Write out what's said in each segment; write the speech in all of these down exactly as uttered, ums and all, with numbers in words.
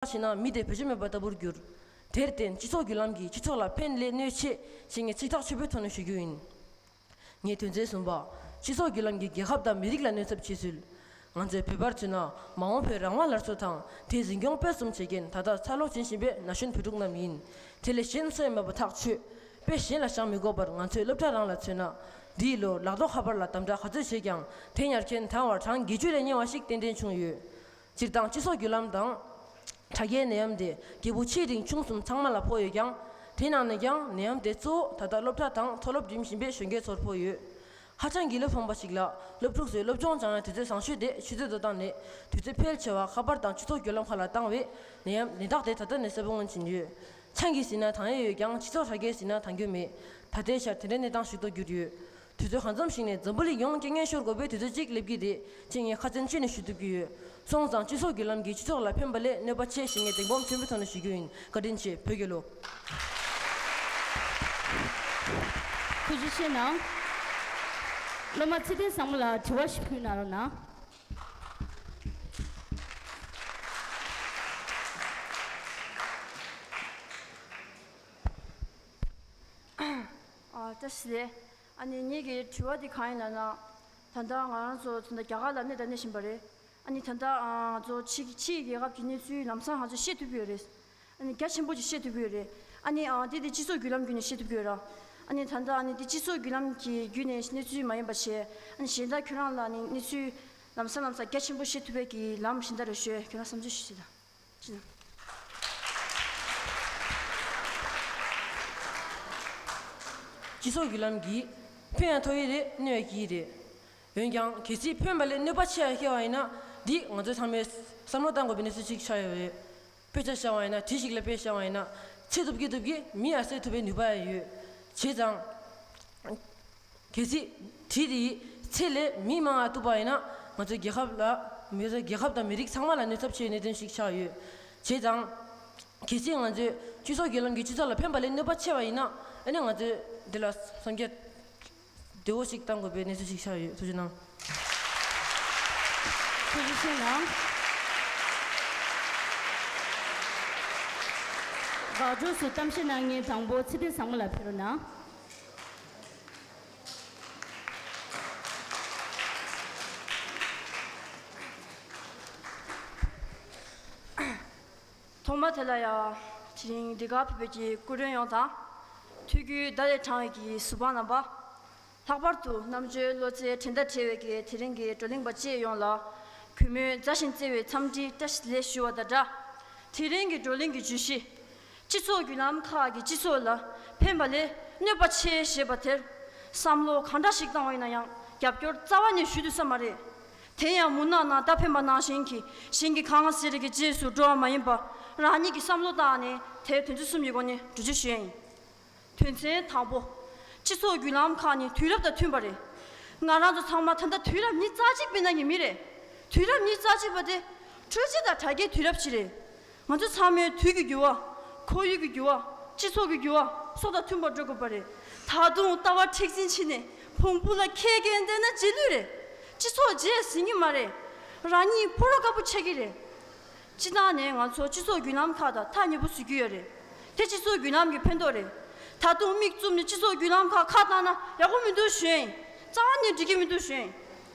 བྱས་ན་མི་དེ་བེད་སྤྱོད་མེད་པ་ལྟ་བུར་གྱུར། དེར་བརྟེན་སྤྱི་ཚོགས་བརྒྱུད་ལམ་གྱིས་སྤྱི་ཚོགས་ལ་ཕན་སླད་གནོད་ཆེ་ཞེས་ངས་ཚིག་ཐག་ཆོད་པོའི་ཐོག་ནས་ཞུ་རྒྱུ་ཡིན། ངས་དོན་ཚན་གསུམ་པ། སྤྱི་ཚོགས་བརྒྱུད་ལམ་གྱིས་རྒྱལ་ཁབ་དང་མི་རིགས་ལ་གནོད་ཚབས་ཆེ་ཚུལ། ང་ཚོས་བོད་པར་མཚོན་ན་མ་འོངས་བོད་རང་དབང་སླར་གསོ་དང་དེའི་འཛིན་སྐྱོང་སྤེལ་གསུམ་བྱེད་མཁན་ད་ལྟ་འཚར་ལོངས་ཕྱིན་བཞིན་པའི་ན་གཞོན་བོད་ཕྲུག་རྣམས་ཡིན། དེ་ལས་གཞན་སུ་ཡང་མེད་པ་ཐག་ཆོད། དཔེ་གཞན་ལ་བཞག་མི་དགོས་པར་ང་ཚོའི་སློབ་གྲྭ་རང་ལ་མཚོན་ན། འདིའི་ལོར་ལག་ཐོགས་ཁ་པར་ལ་དམ་དྲག་ག་ཚོད་བྱས་ཀྱང་དེ་ཉར་མཁན་ད་བར་གྲངས་བརྒྱད་ཅུ་ལས་ཉེ་བ་ཞིག་ཏན་ཏན་བྱུང་ཡོད། སྤྱིར་བཏང་སྤྱི་ཚོགས་བརྒྱུད་ལམ་དང་། དྲ་རྒྱའི་ནད་ཡམས་དེ་རྒྱལ་པོ་ཆེ་འབྲིང་ཆུང་གསུམ་ཚང་མ་ལ་ཕོག་ཡོད་ཀྱང་། དེའི་ནང་ནས་ཀྱང་ནད་ཡམས་དེ་གཙོ་བོ་ད་ལྟ་སློབ་གྲྭ་དང་མཐོ་སློབ་འགྲིམ་བཞིན་པའི་གཞོན་སྐྱེས་ཚོར་ཕོག་ཡོད། ཧ་ཅང་གི་བློ་ཕངས་པ་ཞིག་ལ། སློབ་ཕྲུག་ཚོས་སློབ་སྦྱོང་སྦྱང་བའི་དུས་ཚོད་བཟང་ཤོས་དེ་ཆུ་ཚོད་དུ་བཏང་ནས་དུས་ཚོད་ཕལ་ཆེ་བ་ཁ་པར་དང་སྤྱི་ཚོགས་བརྒྱུད་ལམ་ཁག་ལ་བཏང་བས་ནད་ཡམས་ནད་རྟགས་དེ་ད་ལྟ་ནས་གསལ་པོ་མངོན་ཕྱིན་ཡོད། ཆང་གིས་ཟིན་ན་དྭངས་ཡས་ཡོད་ཀྱང་སྤྱི་ཚོགས་དྲ་རྒྱས་ཟིན་ན་དྭངས་རྒྱུ་མེད། ད་ལྟའི་ཆར་དེ་འདྲའི་གནས་སྟངས་ཤིག་ཏུ་གྱུར་ཡོད། དུས་ཚོད་གང་འཚམ་ཞིག་ནས་འཛམ་བུ་གླིང་ཡོངས་རྐྱེན་ངན་ཤོར་དགོས་པའི་དུས་ཚོད་ཅིག་སླེབས་ཀྱི་རེད་ཅེས་ངས་ཁ་ཚོན་གཅོད་ནས་ཞུ་ཐུབ་ཀྱི་ཡོད། སོང་ཙང་སྤྱི་ཚོགས་བརྒྱུད་ལམ་གྱིས་སྤྱི་ཚོགས་ལ་ཕན་པ་ལས་གནོད་པ་ཆེ་ཞེས་ངས་གདེང་སྤོབས་ཆེན་པོའི་ཐོག་ནས་ཞུ་རྒྱུ་ཡིན། བཀའ་དྲིན་ཆེ། བོད་རྒྱལ་ལོ། ཐུགས་རྗེ་ཆེ་གནང་། སློབ་མ་ཚེ་བརྟན་བཟང་མོ་ལ་དྲི་བ་ཞིག་ཕུལ་གནང་རོགས་གནང་། ཨ། བཀྲ་ཤིས་བདེ་ལེགས། ཨ་ནི་ངེད་ཀྱི་དྲི་བ་འདི་གང་ཡིན་ལབ་ན། ད་ལྟ་ང་རང་ཚོ་ད་ལྟ་རྒྱ་གར་ལ་གནས་དང་གནས་བཞིན་པ་རེད། ཨ་ནི་ད་ལྟ་ང་ཚོ་ཕྱི་ཕྱིའི་རྒྱལ་ཁབ་ཀྱི་གནས་ཚུལ་ལམ་སང་ང་ཚོས་ཤེས་ཐུབ་ཀྱི་ཡོད་རེད། ཨ་ནི་རྒྱ་ཆེན་པོ་ཅིག་ཤེས་ཐུབ་ཀྱི་ཡོད་རེད། ཨ་ནི་ཨ་འདི་དེ་སྤྱི་ཚོགས་བརྒྱུད་ལམ་བརྒྱུད་ནས་ཤེས་ཐུབ་ཀྱི་ཡོད་ར། ཨ་ནི་ད་ལྟ་ཨ་ནི་འདི་སྤྱི་ཚོགས་བརྒྱུད་ལམ་གྱི་བརྒྱུད་ནས་གནས་ཚུལ་མ་ཡིན་པ་བྱས། ཨ་ནི་གཞན་དག་ཁྱོད་རང་ལ་ནི་གནས་ཚུལ་ལམ་སང་ལམ་སང་རྒྱ་ཆེན་པོ་ཤེས་ཐུབ་པའི་གི་ལམ་གཞན་དག་རེ་ཞུ། ཁྱོད་རང་བསམ་ཚུལ་ཞུ་ཞིག་དང་། སྤྱི་ཚོགས་བརྒྱུད་ལམ་གྱིས་ཕན་ཡང་ཐོགས་ཀྱི་རེད། གནོད་ཡང་སྐྱེལ་གྱི་རེད། འོན་ཀྱང་གལ་སྲིད་ཕན་པ་ལས་གནོད་པ་ཆེ་བ་བཤད་པ་ཡིན་ན། འདི་ང་ཚོས་ཚང་མས་བསམ་བློ་བཏང་དགོས་པའི་གནས་ཚུལ་ཅིག་ཆགས་ཡོད་རེད། དཔེ་ཆ་བཞག་པ་ཡིན་ན། གྲི་ཞིག་ལ་དཔེ་བཞག་པ་ཡིན་ན། ཚེ་སྟོབས་ཀྱིས་སྟོབས་ཀྱིས་མི་ཡང་གསོད་ཐུབ་པའི་ནུས་པ་ཡང་ཡོད། བྱས་ཙང་། གལ་སྲིད་གྲི་དེ་ཡིས་ཚེ་ལས་མི་མང་བ་གཏུབ་པ་ཡིན་ན། ང་ཚོའི་རྒྱལ་ཁབ་ལ། ང་ཚོའི་རྒྱལ་ཁབ་དང་མི་རིགས་ཚང་མ་ལ་གནོད་ཚབས་ཆེ་བའི་གནད་དོན་ཞིག་ཆགས་ཡོད། བྱས་ཙང་། གལ་སྲིད་ང་ཚོས་སྤྱི་ཚོགས་བརྒྱུད་ལམ་གྱིས་སྤྱི་ཚོགས་ལ་ཕན་པ་ལས་གནོད་པ་ཆེ་བ་ཡིན་ན། ཨ་ནི་ང་ཚོས་འདི་ལ་བསམ་རྒྱ་བདེ་བོ་ཞིག་བཏང་དགོས་པའི་གནས་ཚུལ་ཞིག་ཆགས་ཡོད། ཐུགས་རྗེ་གནང་། ཐུགས་རྗེ་ཆེ་གནང་། དགག་སྒྲུབ་སུ་གཏམ་བཤད་གནང་མཁན་དང་པོ་ཚེ་བརྟན་བཟང་མོ་ལ་ཕེབས་རོགས་གནང་། ཐོག་མ་དེ་ལ་ཡང་དེ་རིང་འདི་གར་ཕེབས་པའི་གི་སྐུ་མགྲོན་ཡོངས་དང་། ཐུགས་རྒྱུད་བརྡ་ལས་དྲངས་པའི་གི་གཟུ་དཔང་རྣམ་པ། ལྷག་པར་དུ་རྣམ་དཔྱོད་བློ་རྩལ་འགྲན་ཟླ་བྲལ་བའི་གི་དེ་རིང་གི་བགྲོ་གླེང་པ་བཅས་ཡོངས་ལ་གུས་མོས་མཛའ་ཞིང་བརྩེ་བའི་འཚམས་འདྲི་བཀྲ་ཤིས་བདེ་ལེགས་ཞུ་བ་དང་སྦྲགས། དེ་རིང་གི་བགྲོ་གླེང་གི་བརྗོད་གཞི། སྤྱི་ཚོགས་བརྒྱུད་ལམ་ཁག་གིས་སྤྱི་ཚོགས་ལ་ཕན་པ་ལས་གནོད་པ་ཆེ་ཞེས་པ་དེར། བསམ་བློ་གང་འདྲ་ཞིག་བཏང་བ་ཡིན་ན་ཡང་རྒྱབ་སྐྱོར་རྩ་བ་ནས་ཞུ་ཐུབ་ས་མ་རེད། དེ་ཡང་མུན་ནག་ནང་མདའ་འཕེན་པ་ནང་བཞིན་གྱི་ཞིང་གི་གངས་སེར་གྱི་རྗེས་སུ་འགྲོ་བ་མ་ཡིན་པར། རང་ཉིད་ཀྱིས་བསམ་བློ་བཏང་ནས་དེར་དོན་ཚན་གསུམ་གྱི་སྒོ་ནས་འགྲེལ་བརྗོད་ཞུ་ཡ་ཡིན། དོན་ཚན་དང་པོ། སྤྱི་ཚོགས་བརྒྱུད་ལམ་ཁག་ནི་དུས་རབས་དང་མཐུན་པ་རེད། ང་རང་ཚོ་ཚང་མ་ད་ལྟ་དུས་རབས་ཉི་ཤུ་རྩ་གཅིག་པའི་ནང་གི་མི་རེད། དུས་རབས་ཉི་ཤུ་རྩ་གཅིག་པ་དེ་འཕྲུལ་ཆས་དང་དྲ་རྒྱའི་དུས་རབས་ཤིག་རེད། ང་ཚོ་ཚང་མས་དུས་ཀྱི་འགྱུར་བ། ཁོར་ཡུག་གི་འགྱུར་བ། སྤྱི་ཚོགས་ཀྱི་འགྱུར་བ་སོགས་དང་མཐུན་པར་འགྲོ་དགོས་པ་རེད། ད་དུང་ལྟ་བ་མཁྲེགས་འཛིན་ཕྱིན་ནས་བོང་བུ་ལ་ཁས་འགེལ་བསྡད་ན་རྗེས་ལུས་རེད། སྤྱི་ཚོགས་རྗེས་ཟིན་གྱི་མ་རེད། རང་ཉིད་ཕོ་རོག་དཀར་པོ་ཆགས་ཀྱི་རེད། སྤྱིར་བཏང་ནས་ང་ཚོ་སྤྱི་ཚོགས་བརྒྱུད་ལམ་ཁག་དང་ཐག་ཉེ་པོ་བཟོ་གི་ཡོད་རེད། དེ་སྤྱི་ཚོགས་བརྒྱུད་ལམ་གྱི་ཕན་ཐོགས་རེད། ད་དུང་མིག་བཙུམ་ནས་སྤྱི་ཚོགས་བརྒྱུད་ལམ་ཁག་ཁ་བཏང་ན་ཡག་པོ་མི་འདུག་ཞུ་ཡིན། རྩ་བ་ནས་འགྲིག་གི་མི་འདུག་ཞུ་ཡིན།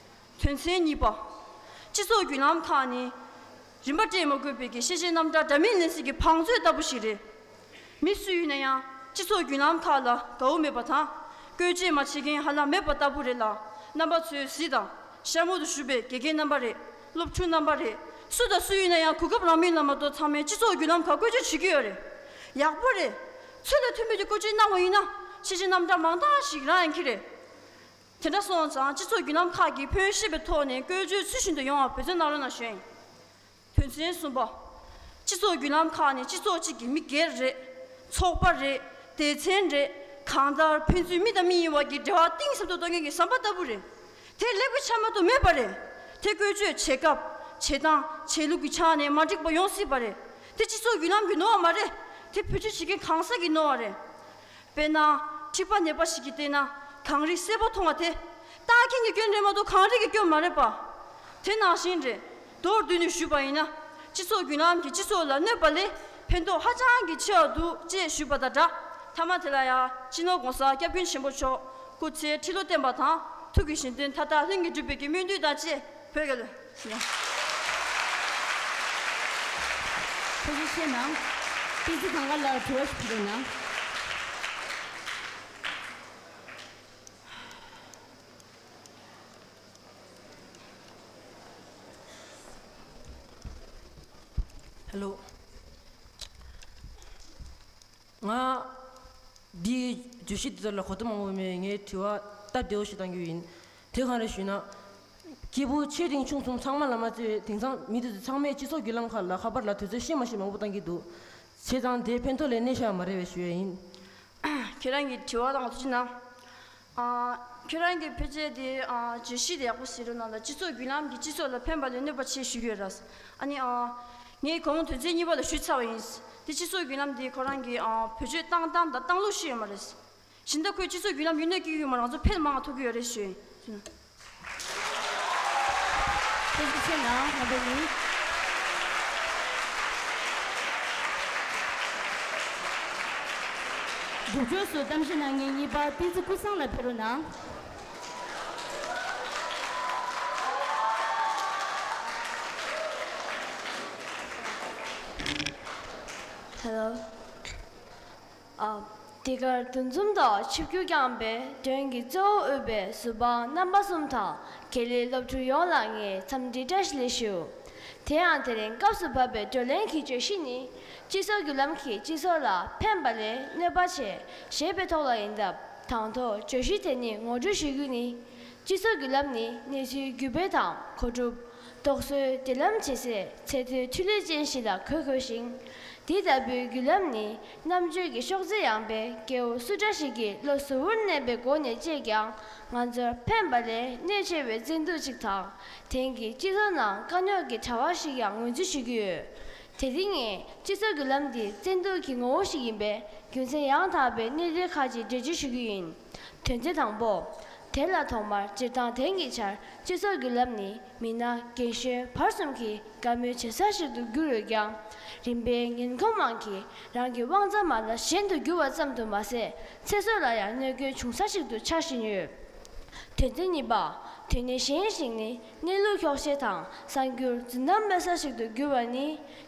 དོན་ཚན་གཉིས་པ། སྤྱི་ཚོགས་བརྒྱུད་ལམ་ཁག་ནི། རིན་པ་སྤྲད་མ་དགོས་པའི་གི་ཤེས་བྱའི་རྣམ་གྲངས་འདྲ་མིན་ལེན་སའི་གི་བང་མཛོད་ལྟ་བུ་ཞིག་རེད། མི་སུ་ཡིན་ན་ཡང་སྤྱི་ཚོགས་བརྒྱུད་ལམ་ཁག་ལ་དགའ་བོ་མེད་པ་དང་། བཀོལ་སྤྱོད་མ་བྱེད་མཁན་ཧ་ལམ་མེད་པ་ལྟ་བུ་རེད་ལ། རྣམ་པ་ཚོས་གཟིགས་དང་། གཤམ་འོག་ཏུ་བཞུགས་པའི་དགེ་རྒན་རྣམ་པ་རེད། སློབ་ཕྲུག་རྣམ་པ་རེད། སུ་དང་སུ་ཡིན་ན་ཡང་གོ་སྐབས་རང་མོས་ལ་མ་གཏོགས་ཚང་མས་སྤྱི་ཚོགས་བརྒྱུད་ལམ་ཁག་བཀོལ་སྤྱོད་བྱེད་ཀྱི་ཡོད་རེད། ཡག་པོ་རེད། ཚུལ་དང་མཐུན་པའི་གི་བཀོལ་སྤྱོད་གནང་བ་ཡིན་ན། ཤེས་བྱའི་རྣམ་གྲངས་མང་དག་ཞིག་རག་ཡོང་གི་རེད། དེ་འདྲ་སོང་ཙང་སྤྱི་ཚོགས་བརྒྱུད་ལམ་ཁག་གིས་ཕན་ཡོན་ཤེས་པའི་ཐོག་ནས་བཀོལ་སྤྱོད་ཚུལ་བཞིན་དུ་ཡོང་བར་འབད་བརྩོན་གནང་རོགས་གནང་ཞུ་ཡིན། དོན་ཚན་གསུམ་པ། སྤྱི་ཚོགས་བརྒྱུད་ལམ་ཁག་ནི་སྤྱི་ཚོགས་གཅིག་གི་མི་སྒེར་རེད། ཚོགས་པ་རེད། སྡེ་ཚན་རེད། གང་ལྟར་ཕན་ཚུན་མི་དང་མི་ཡིན་བར་གྱི་འབྲེལ་བ་གཏིང་ཟབ་ཏུ་གཏོང་མཁན་གྱི་ཟམ་པ་ལྟ་བུ་རེད། དེ་ལེགས་པའི་ཆ་མ་གཏོགས་མེད་པ་རེད། དེ་བཀོལ་སྤྱོད་བྱེད་སྐབས། བྱེད་སྟངས། བྱེད་ལུགས་ཀྱི་ཆ་ནས་མ་འགྲིག་པ་ཡོང་སྲིད་པ་རེད། དེ་སྤྱི་ཚོགས་བརྒྱུད་ལམ་གྱི་ནོར་བ་མ་རེད། དེ་བེད་སྤྱོད་བྱེད་མཁན་གང་ཟག་གི་ནོར་བ་རེད། དཔེར་ན། མཁྲིས་པ་ནད་པ་ཞིག་གིས་བལྟས་ན་གངས་རི་སེར་པོ་མཐོང་བ་དེ། ལྟ་མཁན་གྱི་སྐྱོན་རེད་མ་གཏོགས་གངས་རི་གི་སྐྱོན་མ་རེད་པ། དེ་ནང་བཞིན་རེད། མདོར་བསྡུས་ནས་ཞུས་པ་ཡིན་ན། སྤྱི་ཚོགས་བརྒྱུད་ལམ་གྱིས་སྤྱི་ཚོགས་ལ་གནོད་པ་ལས་ཕན་ཐོགས་ཧ་ཅང་གི་ཆེ་བ་འདུག་ཅེས་ཞུས་པ་དང་སྦྲགས། མཐའ་མ་དེ་ལ་ཡང་སྤྱི་ནོར་༸གོང་ས་༸སྐྱབས་མགོན་ཆེན་པོ་མཆོག་སྐུ་ཚེ་ཁྲི་ལོ་བརྟན་པ་དང་ཐུགས་ཀྱི་བཞེད་དོན་མཐའ་དག་ལྷུན་གྱིས་འགྲུབ་པའི་གི་སྨོན་འདུན་དང་བཅས་བོད་རྒྱལ་ལོ། ཐུགས་རྗེ་ཆེ་གནང་། བསྟན་འཛིན་གངས་དཀར་ལགས་དྲི་བ་ཞིག་ཕུལ་རོགས་གནང་། ཧེ་ལོ། ང་འདིའི་བརྗོད་གཞི་འདི་ཚོ་ལ་གོ་བརྡ་མང་པོ་མེད། ངས་དྲི་བ་སྟབས་བདེ་བོ་ཞིག་བཏང་རྒྱུ་ཡིན། དེ་གང་རེད་ཞུས་ན། སྐྱེས་བུ་ཆེ་འབྲིང་ཆུང་གསུམ་ཚང་མ་ལ་མ་བརྩི་བའི་དེང་སང་མི་དེ་ཚོ་ཚང་མས་སྤྱི་ཚོགས་བརྒྱུད་ལམ་ཁག་ལ་ཁ་པར་ལ་དུས་ཚོད་ཤེས་མ་ཤེས་མང་པོ་བཏང་གི་འདུག་བྱས་ཙང་དེ་ཕན་ཐོགས་ལས་གནས་ཤ་མ་རེད་པས་ཞུ་ཡ་ཡིན། ཁྱེད་རང་གི་དྲི་བ་དང་ཐུགས་རྗེ་གནང་། ཨ། ཁྱེད་རང་གི་ཕལ་ཆེར་དེ་ཨ་བརྗོད་གཞི་དེ་ཡག་པོ་ཟེར་རོགས་གནང་དང་། སྤྱི་ཚོགས་བརྒྱུད་ལམ་གྱིས་སྤྱི་ཚོགས་ལ་ཕན་པ་ལས་གནོད་པ་ཆེ་ཞུ་གི་ཡོད་རེད། ཨ་ནི་ཨ་ངས་གོང་དོན་ཚན་གཉིས་པ་ལ་ཞུས་ཚར་བ་ཡིན། དེ་སྤྱི་ཚོགས་བརྒྱུད་ལམ་དེ་ཁོ་རང་གི་ཨ་བེད་སྤྱོད་བཏང་སྟངས་དང་བཏང་ལུགས་ཤེས་ཡོད་མ་རེད། གཞན་དག་ཁོས་སྤྱི་ཚོགས་བརྒྱུད་ལམ་ཡོད་ན་སྐྱེ་གི་ཡོད་མ་རེད། ང་ཚོ་ཕན་མང་ཐོགས་ཀྱི་ཡོད་རེད་ཞུ་ཡིན། ཐུགས་རྗེ་ཆེ་གནང་། ང་དེ་ནི། མཇུག་ཆོས་སུ་གཏམ་བཤད་གནང་མཁན་གཉིས་པ་བསྟན་འཛིན་ཀུན་བཟང་ལ་ཕེབས་རོགས་གནང་། ཧེ་ལོ། ཨ། འདི་གར་འདུ་འཛོམས་དང་ཆིབས་བསྒྱུར་བསྐྱངས་པའི་དོན་གྱི་གཙོ་བོ་དབུས་པའི་ཟུར་དཔང་རྣམ་པ་གསུམ་དང་དགེ་ལས་སློབ་ཕྲུག་ཡོངས་ལ་ངས་འཚམས་འདྲི་བཀྲ་ཤིས་བདེ་ལེགས་ཞུ། དེ་ཡང་དེ་རིང་སྐབས་སུ་བབས་པའི་བགྲོ་གླེང་གི་བརྗོད་གཞི་ནི། སྤྱི་ཚོགས་བརྒྱུད་ལམ་གྱིས་སྤྱི་ཚོགས་ལ་ཕན་པ་ལས་གནོད་པ་ཆེ་ཞེས་པའི་ཐོག་ལ་ཡིན་སྟབས། དང་ཐོག་བརྗོད་གཞི་དེ་ཉིད་ངོ་སྤྲོད་ཞུ་རྒྱུ་ནི། སྤྱི་ཚོགས་བརྒྱུད་ལམ་ནི་གནས་ཚུལ་བརྒྱུད་སྤེལ་དང་གོ་སྒྲུབ། རྟོག་བཟོའི་འབྲེལ་ལམ་བྱེད་སའི་ཚད་མཐོའི་འཕྲུལ་ལས་ཅན་ཞིག་ལ་གོ་དགོས་ཤིང་། འདི་ལྟ་བུའི་བརྒྱུད་ལམ་ནི་རྣམ་དཔྱོད་ཀྱི་གཤོག་རྩལ་ཡངས་པའི་སྐྱེ་བོ་སུ་འདྲ་ཞིག་གིས་བློ་གཟུ་བོར་གནས་པའི་སྒོ་ནས་སྤྱད་ཀྱང་ང་ཚོར་ཕན་པ་ལས་གནོད་ཆེ་བའི་བཙན་དུག་ཅིག་དང་། དེང་གི་སྤྱི་ཚོགས་ནང་དཀའ་རྙོག་གི་དྲ་བ་ཞིག་ཡང་ངོས་འཛིན་ཞུ་གི་ཡོད། དེ་རིང་ངས་སྤྱི་ཚོགས་བརྒྱུད་ལམ་འདི་བཙན་དུག་གི་ངོ་བོ་ཞིག་ཡིན་པས་རྒྱུ་མཚན་ཡང་དག་པའི་གནས་ཚུལ་ཁག་ཅིག་འགྲེལ་བརྗོད་ཞུ་གི་ཡིན། དོན་ཚན་དང་པོ། དེ་ལ་ཐོག་མར་སྤྱིར་བཏང་དེང་གི་ཆར་སྤྱི་ཚོགས་བརྒྱུད་ལམ་ནི་མི་སྣ་རྒན་གཞོན་བར་གསུམ་གྱིས་དགའ་མོས་བྱེད་ས་ཞིག་ཏུ་གྱུར་ཡོད་ཀྱང་། རིམ་པས་ངན་གོམས་མང་གིས་རང་གི་དབང་རྩ་མ་ལག་གཞན་དུ་བསྒྱུར་བ་ཙམ་དུ་མ་ཟད། ཚེ་སྲོག་ལ་ཡང་གནོད་སྐྱོན་བྱུང་ས་ཞིག་ཏུ་ཆགས་བཞིན་ཡོད། དོན་ཚན་གཉིས་པ། དོན་གནད་གཞན་ཞིག་ནི་གནས་ལུགས་འཁྱོག་བཤད་དང་གསར་འགྱུར་རྫུན་གཏམ་སྨྲ་ས་ཞིག་ཏུ་གྱུར་བ་ནི།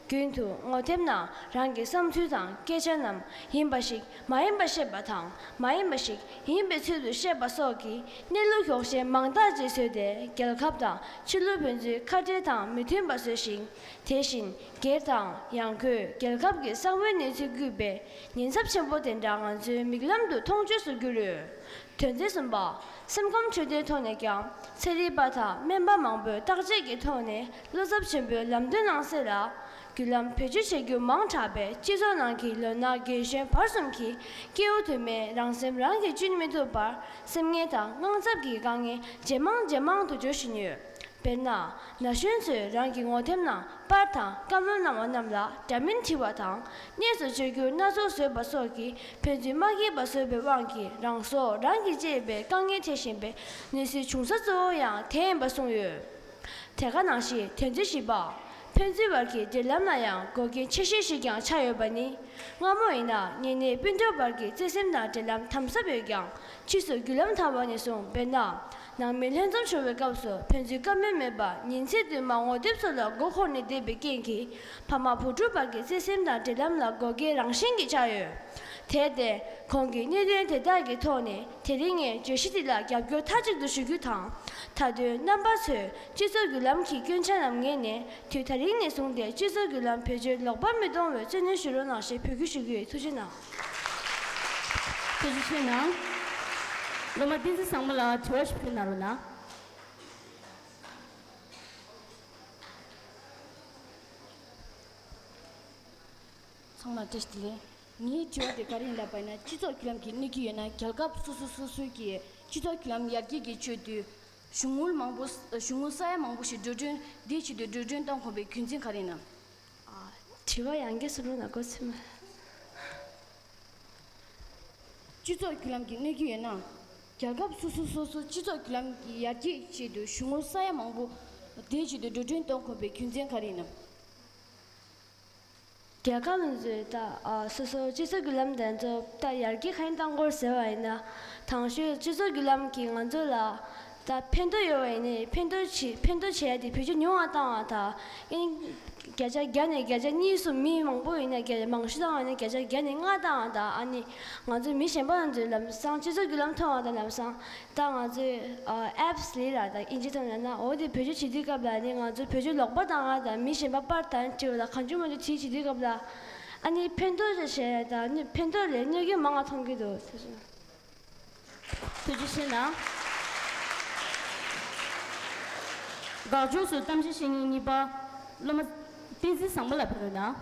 རྒྱུན་དུ་ངོ་དེབ་ནང་རང་གི་བསམ་ཚུལ་དང་སྐད་ཆ་རྣམས་ཡིན་པ་ཞིག་མ་ཡིན་པ་བཤད་པ་དང་། མ་ཡིན་པ་ཞིག་ཡིན་པའི་ཚུལ་དུ་བཤད་པ་སོགས་ཀྱི་གནས་ལུགས་འཁྱོག་བཤད་མང་དག་ཅིག་བཟོས་ཏེ། རྒྱལ་ཁབ་དང་ཕྱི་ལུགས་ཕན་ཚུན་ཁ་བྲལ་དང་མི་མཐུན་པ་བཟོ་ཞིང་། དེ་བཞིན་སྒེར་དང་ཡང་སྒོས་རྒྱལ་ཁབ་ཀྱི་གསང་བའི་གནས་ཚུལ་བརྒྱུད་པའི་ཉེན་ཚབས་ཆེན་པོ་དེ་འདྲ་ང་ཚོའི་མིག་ལམ་དུ་མཐོང་ཆོས་སུ་གྱུར་ཡོད། དོན་ཚན་གསུམ་པ། སེམས་ཁམས་འཕྲོད་བསྟེན་ཐོག་ནས་ཀྱང་ཚན་རིག་པ་དང་སྨན་པ་མང་པོས་བརྟག་དཔྱད་ཀྱི་ཐོག་ནས་བློ་འཚབ་ཆེན་པོས་ལམ་སྟོན་གནང་གསལ་ལ། བརྒྱུད་ལམ་བེད་སྤྱོད་བྱེད་རྒྱུ་མང་དྲགས་པས་སྤྱི་ཚོགས་ནང་གི་ལོ་ན་རྒན་གཞོན་བར་གསུམ་གྱི་སྐྱེ་བོ་དུ་མས་རང་སེམས་རང་གིས་གཅུན་མི་ཐུབ་པར་སེམས་ངལ་དང་དངངས་འཚབ་ཀྱི་དཀའ་ངལ་ཇེ་མང་ཇེ་མང་དུ་འགྱུར་བཞིན་ཡོད། དཔེར་ན། ན་གཞོན་ཚོས་རང་གི་ངོ་དེབ་ནང་པར་དང་བཀའ་མོལ་གནང་བ་རྣམས་ལ་འདྲ་མིན་བྲིས་པ་དང་། གནས་སུ་བཅར་རྒྱུར་སྣ་ཚོགས་བཟོས་པ་སོགས་ཀྱིས་ཕན་ཚུན་མ་སྐྱིད་པ་བཟོས་པའི་དབང་གིས་རང་སྲོག་རང་གིས་བཅད་པའི་དཀའ་ངལ་འཕྲད་བཞིན་པའི་གནས་ཚུལ་བྱུང་ས་གཙོ་བོ་ཡང་དེ་ཡིན་པ་གསུངས་ཡོད། དེ་ག་ནང་བཞིན་དོན་ཚན་བཞི་པ། ཕན་ཚུན་བར་གྱི་འབྲེལ་ལམ་ལ་ཡང་འགོག་རྐྱེན་ཆེ་ཤོས་ཤིག་ཀྱང་ཆགས་ཡོད་པ་ནི། སྔ་མོ་ཡིན་ན་གཉེན་ཉེ་སྤུན་གྲོགས་བར་གྱི་བརྩེ་སེམས་དང་འབྲེལ་ལམ་དམ་ཟབ་ཡོད་ཀྱང་། ཕྱིས་སུ་བརྒྱུད་ལམ་དར་བ་ནས་བཟུང་། དཔེར་ན། ནང་མི་ལྷན་འཛོམས་བྱུང་བའི་སྐབས་སུ་ཕན་ཚུན་བཀའ་མོལ་མེད་པར་ཉིན་མཚན་བསྟུད་མར་ངོ་དེབ་སོགས་ལ་མགོ་འཁོར་ནས་བསྡད་པའི་རྐྱེན་གྱིས་ཕ་མ་བུ་ཕྲུག་བར་གྱི་བརྩེ་སེམས་དང་འབྲེལ་ལམ་ལ་འགོག་རྐྱེན་རང་བཞིན་གྱིས་ཆགས་ཡོད། དེར་བརྟེན། གོང་གི་གནད་དོན་དེ་དག་གི་ཐོག་ནས་དེ་རིང་ངས་བརྗོད་གཞི་འདི་ལ་རྒྱབ་སྐྱོར་མཐའ་གཅིག་ཏུ་ཞུ་རྒྱུ་དང་། མཐའ་དོན་རྣམ་པ་ཚོས་སྤྱི་ཚོགས་བརྒྱུད་ལམ་གྱི་སྐྱོན་ཆ་རྣམས་ངེས་ནས། དུས་ད་རིང་ནས་བཟུང་སྟེ་སྤྱི་ཚོགས་བརྒྱུད་ལམ་བེད་སྤྱོད་ལོག་པར་མི་གཏོང་བའི་བརྩོན་ལེན་ཞུ་རོགས་གནང་ཞེས་འབོད་སྐུལ་ཞུ་གི་ཡོད། ཐུགས་རྗེ་གནང་། ཐུགས་རྗེ་ཆེ་གནང་། སློབ་མ་བསྟན་འཛིན་བཟང་མོ་ལགས་དྲི་བ་ཞིག་ཕུལ་གནང་རོགས་གནང་། ཚང་མ་བཀྲ་ཤིས་བདེ་ལེགས། ངའི་དྲི་བ་དེ་ག་རེ་ཡིན་ལབ་པ་ཡིན་ན། སྤྱི་ཚོགས་བརྒྱུད་ལམ་གྱི་གནོད་ཀྱི་ཡོད་ན། རྒྱལ་ཁབ་སོ་སོ་སོ་སོའི་གི་སྤྱི་ཚོགས་བརྒྱུད་ལམ་ཡར་རྒྱས་ཀྱི་ཆེད་དུ་གཞུང་དངུལ་མང་པོ། གཞུང་དངུལ་ས་ཡ་མང་པོ་ཞིག་འགྲོ་གྲོན། དེའི་ཆེད་དུ་འགྲོ་གྲོན་གཏོང་དགོས་པའི་རྒྱུ་མཚན་ག་རེ་ཡིན་ནམ། ཨ། དྲི་བ་ཡང་བསྐྱར་གསུང་རོགས་གནང་། གོ་ཚོད་མ། སྤྱི་ཚོགས་བརྒྱུད་ལམ་གྱི་གནོད་ཀྱི་ཡོད་ན། རྒྱལ་ཁབ་སོ་སོ་སོ་སོ་སྤྱི་ཚོགས་བརྒྱུད་ལམ་གྱི་ཡར་རྒྱས་ཆེད་དུ་གཞུང་དངུལ་ས་ཡ་མང་པོ་དེའི་ཆེད་དུ་འགྲོ་གྲོན་གཏོང་དགོས་པའི་རྒྱུ་མཚན་ག་རེ་ཡིན་ནམ། རྒྱལ་ཁབ་ཚོས་ད་ཨ་སོ་སོ་སྤྱི་ཚོགས་བརྒྱུད་ལམ་དེ་ཚོ་ད་ཡར་རྒྱས་གང་ཡིན་གཏང་དགོས་ཟེར་བ་ཡིན་ན། དང་ཤོས་སྤྱི་ཚོགས་བརྒྱུད་ལམ་གྱིས་ང་ཚོ་ལ་ད་ཕན་ཐོགས་ཡོད་པ་ཡིན་ནའི་ཕན་ཐོགས་བྱེད་ཕན་ཐོགས་བྱེད་ཡ་དེ་བེད་སྤྱོད་ཉུང་བ་བཏང་བ་དང་། ཨེ་བརྒྱ་ཆ་བརྒྱ་ནས་བརྒྱ་ཆ་གཉིས་སུ་མི་མང་པོ་ཡིན་ན་བརྒྱ་མང་ཤོས་བཏང་བ་ཡིན་ན་བརྒྱ་ཆ་བརྒྱ་ནས་ལྔ་བཏང་བ་དང་། ཨ་ནི་ང་ཚོ་མི་གཞན་པ་ཚོའི་ལམ་སང་སྤྱི་ཚོགས་བརྒྱུད་ལམ་མཐོང་བ་དང་ལམ་སང་། ད་ང་ཚོས་ཨ་ཨེབ་སི་ལས་ར་དང་ཨིན་ཇི་ཐོག་ནས་ན་འོ་དེ་བེད་སྤྱོད་བྱེད་དུས་སྐབས་ལ་ནི་ང་ཚོ་བེད་སྤྱོད་ལོག་པ་བཏང་བ་དང་མི་གཞན་པ་པར་དང་བྲིས་པ་དང་གང་བྱུང་མང་བྱུང་བྲིས་བྱེད་དུས་སྐབས་ལ། ཨ་ནི་ཕན་ཐོགས་ཅིག་བྱས་དང་ནི་ཕན་ཐོགས་ལས་གནོད་སྐྱོན་མང་བ་མཐོང་གི་འདུག་ཐུགས་རྗེ་ཆེ་གནང་། དགག་ཕྱོགས་སུ་གཏམ་བཤད་བཤད་མཁན་གཉིས་པ་སློབ་མ་བསྟན་འཛིན་བཟང་པོ་ལ་ཕེབས་རོགས་གནང་།